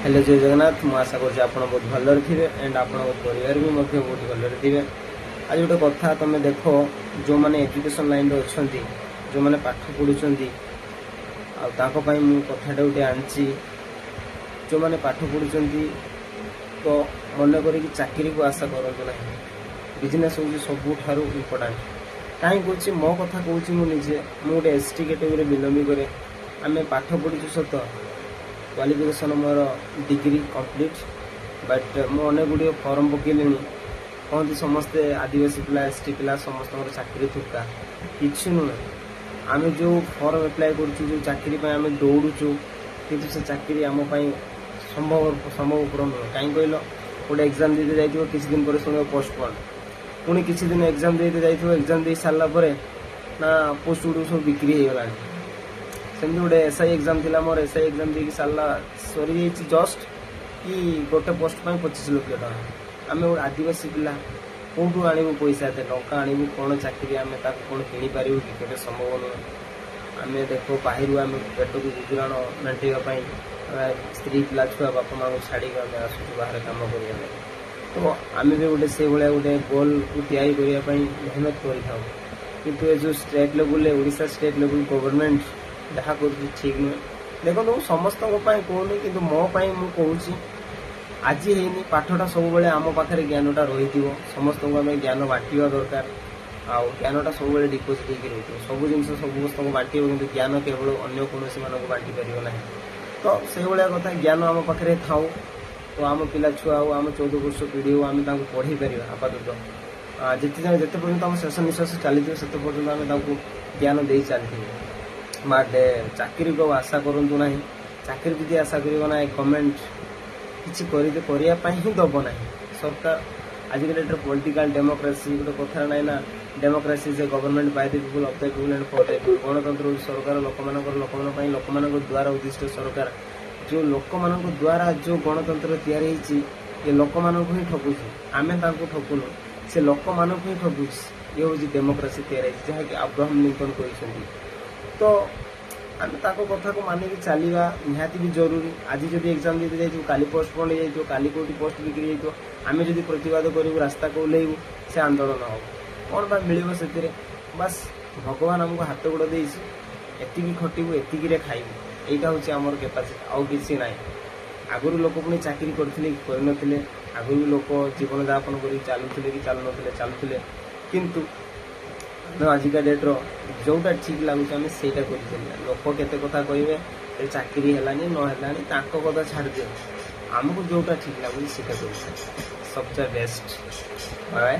Hello, ଜୟ ଜଗନ୍ନାଥ। ମୁଁ ଆଶା କରୁଛି ଆପଣ ବହୁତ ଭଲରେ ଥିବେ ଆଣ୍ଡ ଆପଣଙ୍କ ପରିବାର ବି ମଧ୍ୟ ବହୁତ ଭଲରେ ଥିବେ। ଆଜି ଗୋଟେ କଥା ତମେ ଦେଖ, ଯେଉଁମାନେ ଏଜୁକେସନ୍ ଲାଇନ୍ରେ ଅଛନ୍ତି, ଯେଉଁମାନେ ପାଠ ପଢ଼ୁଛନ୍ତି, ଆଉ ତାଙ୍କ ପାଇଁ ମୁଁ କଥାଟା ଗୋଟେ ଆଣିଛି। ଯେଉଁମାନେ ପାଠ ପଢ଼ୁଛନ୍ତି ତ ମନେ କରିକି ଚାକିରିକୁ ଆଶା କରନ୍ତୁ ନାହିଁ, ବିଜନେସ୍ ହେଉଛି ସବୁଠାରୁ ଇମ୍ପୋର୍ଟାଣ୍ଟ। କାହିଁ କହୁଛି? ମୋ କଥା କହୁଛି। ମୁଁ ନିଜେ ମୁଁ ଗୋଟେ ଏସ୍ ଟି କ୍ୟାଟେଗୋରୀ ବିଲଙ୍ଗ କରେ। ଆମେ ପାଠ ପଢ଼ିଛୁ ସତ, କ୍ୱାଲିଫିକେସନ୍ ମୋର ଡିଗ୍ରୀ କମ୍ପ୍ଲିଟ୍, ବଟ୍ ମୁଁ ଅନେକ ଗୁଡ଼ିଏ ଫର୍ମ ପକେଇଲିଣି। କହନ୍ତି ସମସ୍ତେ ଆଦିବାସୀ ପିଲା, ଏସ୍ ଟି ପିଲା, ସମସ୍ତଙ୍କର ଚାକିରି ଥୁକା। କିଛି ନୁହେଁ। ଆମେ ଯେଉଁ ଫର୍ମ ଆପ୍ଲାଏ କରୁଛୁ, ଯେଉଁ ଚାକିରି ପାଇଁ ଆମେ ଦୌଡ଼ୁଛୁ, କିନ୍ତୁ ସେ ଚାକିରି ଆମ ପାଇଁ ସମ୍ଭବପର ନୁହେଁ। କାହିଁ କହିଲ? ଗୋଟେ ଏକ୍ଜାମ୍ ଦେଇତେ ଯାଇଥିବ, କିଛି ଦିନ ପରେ ଶୁଣିବ ପୋଷ୍ଟପୋନ୍। ପୁଣି କିଛି ଦିନ ଏକ୍ଜାମ୍ ଦେଇତେ ଯାଇଥିବ, ଏକ୍ଜାମ୍ ଦେଇ ସାରିଲା ପରେ ନା ପୋଷ୍ଟ ଗୁଡ଼ିକ ସବୁ ବିକ୍ରି ହେଇଗଲାଣି। ସେମିତି ଗୋଟେ ଏସ୍ I exam ଥିଲା ମୋର। ଏସ୍ I exam ଦେଇକି ସାରିଲା, ସରିଯାଇଛି ଜଷ୍ଟ କି ଗୋଟେ ପୋଷ୍ଟ ପାଇଁ 25 ଲକ୍ଷ ଟଙ୍କା। ଆମେ ଗୋଟେ ଆଦିବାସୀ ପିଲା, କେଉଁଠୁ ଆଣିବୁ ପଇସା? ଏତେ ଟଙ୍କା ଆଣିବୁ କ'ଣ ଚାକିରି ଆମେ ତାକୁ କ'ଣ କିଣିପାରିବୁ କି? କେବେ ସମ୍ଭବ ନୁହେଁ। ଆମେ ଦେଖ, ବାହାରୁ ଆମେ ପେଟକୁ ଗୁଜୁରାଣ ମେଣ୍ଟେଇବା ପାଇଁ ଆମେ ସ୍ତ୍ରୀ, ପିଲା ଛୁଆ, ବାପା ମାଆଙ୍କୁ ଛାଡ଼ିକି ଆମେ ଆସୁଛୁ ବାହାରେ କାମ କରିବା ପାଇଁ। ତ ଆମେ ବି ଗୋଟେ ସେଇଭଳିଆ ଗୋଟେ ଗୋଲ୍କୁ ତିଆରି କରିବା ପାଇଁ ମେହନତ କରିଥାଉ। କିନ୍ତୁ ଏ ଯେଉଁ ଷ୍ଟେଟ୍ ଲେବୁଲ୍ରେ, ଓଡ଼ିଶା ଷ୍ଟେଟ୍ ଲେବୁଲ୍ ଗଭର୍ଣ୍ଣମେଣ୍ଟ ଯାହା କରୁଛି ଠିକ୍ ନୁହେଁ। ଦେଖନ୍ତୁ, ମୁଁ ସମସ୍ତଙ୍କ ପାଇଁ କହୁନି, କିନ୍ତୁ ମୋ ପାଇଁ ମୁଁ କହୁଛି। ଆଜି ହେଇନି, ପାଠଟା ସବୁବେଳେ ଆମ ପାଖରେ ଜ୍ଞାନଟା ରହିଥିବ। ସମସ୍ତଙ୍କୁ ଆମେ ଜ୍ଞାନ ବାଣ୍ଟିବା ଦରକାର ଆଉ ଜ୍ଞାନଟା ସବୁବେଳେ ଡିପୋଜିଟ୍ ହେଇକି ରହିଥିବ। ସବୁ ଜିନିଷ ସମସ୍ତଙ୍କୁ ବାଣ୍ଟିବ, କିନ୍ତୁ ଜ୍ଞାନ କେବଳ ଅନ୍ୟ କୌଣସି ମାନଙ୍କୁ ବାଣ୍ଟି ପାରିବ ନାହିଁ। ତ ସେଇଭଳିଆ କଥା, ଜ୍ଞାନ ଆମ ପାଖରେ ଥାଉ ତ ଆମ ପିଲା ଛୁଆ ହଉ, ଆମ 14 ବର୍ଷ ପିଢ଼ି ହଉ, ଆମେ ତାଙ୍କୁ ପଢ଼େଇ ପାରିବା। ଆପାତତଃ ଯେତେ ଯାଏଁ, ଯେତେ ପର୍ଯ୍ୟନ୍ତ ଆମ ଶେଷ ନିଶ୍ୱାସ ଚାଲିଥିବ, ସେତେ ପର୍ଯ୍ୟନ୍ତ ଆମେ ତାଙ୍କୁ ଜ୍ଞାନ ଦେଇ ଚାଲିଥିବୁ। ବଟ୍ ଚାକିରିକୁ ଆଉ ଆଶା କରନ୍ତୁ ନାହିଁ। ଚାକିରି ଯଦି ଆଶା କରିବ ନା, ଗଭର୍ଣ୍ଣମେଣ୍ଟ କିଛି କରିବା ପାଇଁ ହିଁ ଦେବ ନାହିଁ ସରକାର। ଆଜିକା ଡେଟ୍ରେ ପଲିଟିକାଲ ଡେମୋକ୍ରାସି, ଗୋଟେ କଥାରେ ନାହିଁ ନା, "Democracy is a government by the people, of the people and for the people." ଗଣତନ୍ତ୍ର ହେଉଛି ସରକାର ଲୋକମାନଙ୍କର, ଲୋକମାନଙ୍କ ପାଇଁ, ଲୋକମାନଙ୍କ ଦ୍ୱାରା ଉଦ୍ଦିଷ୍ଟ ସରକାର। ଯେଉଁ ଲୋକମାନଙ୍କ ଦ୍ୱାରା ଯେଉଁ ଗଣତନ୍ତ୍ର ତିଆରି ହେଇଛି, ଏ ଲୋକମାନଙ୍କୁ ହିଁ ଠକୁଛି। ଆମେ ତାଙ୍କୁ ଠକୁନୁ, ସେ ଲୋକମାନଙ୍କୁ ହିଁ ଠକୁଛି। ଇଏ ହେଉଛି ଡେମୋକ୍ରାସି ତିଆରି ହେଇଛି, ଯାହାକି ଆବ୍ରାହମ ଲିଙ୍କନ କହିଛନ୍ତି। ତ ଆମେ ତାଙ୍କ କଥାକୁ ମାନିକି ଚାଲିବା ନିହାତି ବି ଜରୁରୀ। ଆଜି ଯଦି ଏକ୍ଜାମ୍ ଦେଇତେ ଯାଇଥିବୁ, କାଲି ପୋଷ୍ଟପୋନ୍ ହେଇଯାଇଥିବ, କାଲି କେଉଁଠି ପୋଷ୍ଟ ବିକ୍ରି ହେଇଯାଇଥିବ। ଆମେ ଯଦି ପ୍ରତିବାଦ କରିବୁ, ରାସ୍ତାକୁ ଓହ୍ଲେଇବୁ, ସେ ଆନ୍ଦୋଳନ ହେବ, କ'ଣ ବା ମିଳିବ ସେଥିରେ? ବାସ୍, ଭଗବାନ ଆମକୁ ହାତ ଗୋଡ଼ ଦେଇଛି, ଏତିକି ଖଟିବୁ, ଏତିକିରେ ଖାଇବୁ। ଏଇଟା ହେଉଛି ଆମର କେପାସିଟି, ଆଉ କିଛି ନାହିଁ। ଆଗରୁ ଲୋକ ପୁଣି ଚାକିରି କରିଥିଲେ କି କରିନଥିଲେ? ଆଗରୁ ବି ଲୋକ ଜୀବନଯାପନ କରିକି ଚାଲୁଥିଲେ କି ଚାଲୁନଥିଲେ? ଚାଲୁଥିଲେ। କିନ୍ତୁ ଆମେ ଆଜିକା ଡେଟ୍ର ଯେଉଁଟା ଠିକ୍ ଲାଗୁଛି, ଆମେ ସେଇଟା କରି ଚାଲିବା। ଲୋକ କେତେ କଥା କହିବେ, ଏ ଚାକିରି ହେଲାନି ନ ହେଲାନି, ତାଙ୍କ କଥା ଛାଡ଼ିଦିଅ। ଆମକୁ ଯେଉଁଟା ଠିକ୍ ଲାଗୁଛି, ସେଇଟା କରି ଚାଲିବା। ସବୁଠୁ ବେଷ୍ଟ। ବାଏ।